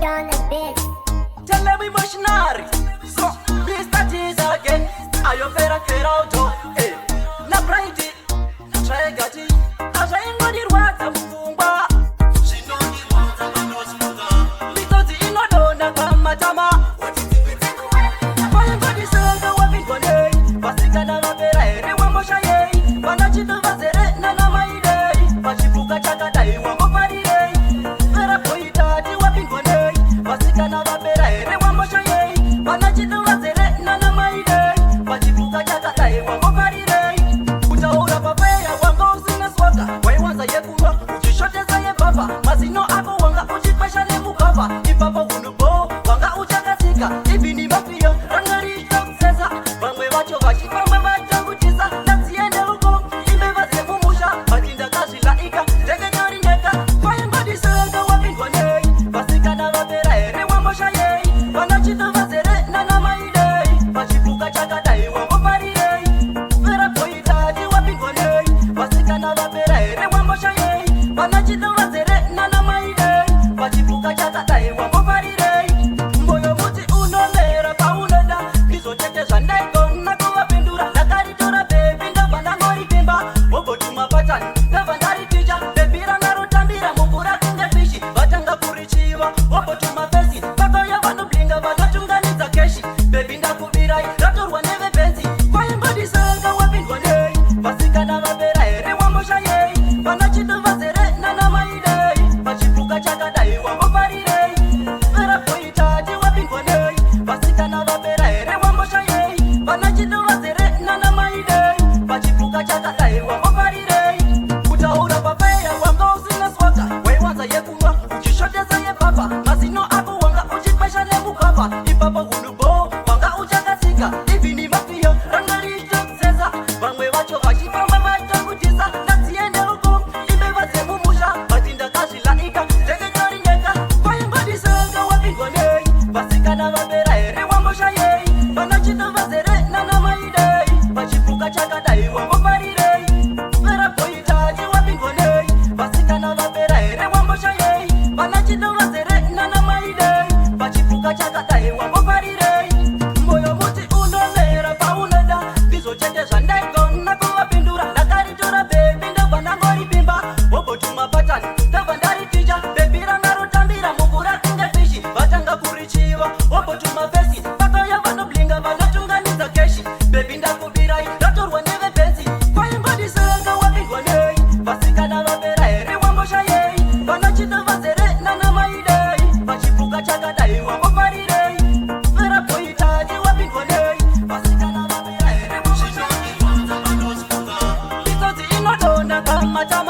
On the bed. Tell them emotionally. So, Mr. T's again. Ayo fera fera auto. Eh. Na bright. Try gati. Azvaingodirwadza mupfungwa. Zvinondirwadza panosimuka. Misodzi inodonha pamatama. Vaingodiseka wapindwa nei? Vasikana vapera here wamboshayei? Vana chitovazere nana maidei. Pachipuka chakadai wambofarirei? Vera poitati wapindwa nei? Vasikana vapera here wamboshayei? Vana chitovazere nana maidei. Pachipuka chakadai wambofarirei? Kutaura pafair wanga usina swagger, waiwanza yekunwa uchishotesa yebhavha, mazino ako wanga uchikwesha nemugwavha. Ipapo hunhu bo wanga uchakatsika, even mafia ranga richitokusesa, vamwe vacho vachifamba vachitokutisa. Ndadziende uko imbeva dzemumusha vati ndakazvilaika ndenge. Vaingodiseka wapindwa nei? Vasikana vapera here wamboshayei? Vana chitovazere nana maidei. Pachipuka chakadai wambofarirei? Vera poitati wapindwa nei? Vasikana vapera here wamboshayei? Vana chitovazere nana maidei. Pachipuka chakadai wambofarirei? Moyo muti unomera paunoda, ndizvo chete zvandaigona kuvapindura. Ndakaritora baby, ndobva ndangoripimba, wobotuma patani, ndobva ndariticha. Baby ranga rotambira mumvura kunge fish, vatanga kurichiva, wobotuma face vakauya vanoblinga, vanotunganidza cash. Baby, ndakubirai, ratorwa nevebenzi. Vaingodiseka wapindwa nei? Vasikana vapera here wamboshayei? Vana chitovazere nana maidei. Pachipuka chakadai wambofarirei? Vera poitati wapindwa nei? Vasikana vapera here wamboshayei? Vana chitovazere nana maidei. Pachipuka chakadai wambofarirei? Kutaura pafair wanga usina swagger, waiwanza yekunwa uchishotesa yebhavha, mazino ako wanga uchikwesha nemugwavha. Ipapo hunhu bo wanga uchakatsika, even mafia ranga richitokusesa, vamwe vacho vachifamba vachitokutisa. Ndadziende uko imbeva dzemumusha vati ndakazvilaika ndenge. Vaingodiseka wapindwa nei? Vasikana vapera here wamboshayei? Vana chitovazere nana maidei. Pachipuka chakadai wambofarirei? Vera poitati wapindwa nei? Vasikana vapera here wamboshayei? Vana chitovazere nana maidei. Pachipuka chakadai wambofarirei? Moyo muti unomera paunoda, ndizvo chete zvandaigona kuvapindura. Ndakaritora baby, ndobva ndangoripimba, wobotuma patani, ndobva ndariticha. Baby ranga rotambira mumvura kunge fish, vatanga kurichiva, wobotuma face vakauya vanoblinga, vanotunganidza cash. Baby, ndakubirai, ratorwa nevebenzi. Vaingodiseka wapindwa nei? Vasikana vapera here wamboshayei? Vana chitovazere nana maidei. Pachipuka chakadai wambofarirei? Vera poitati wapindwa nei? Vasikana vapera here wamboshayei? Zvinondirwadza panosimuka. Misodzi inodonha pamatama.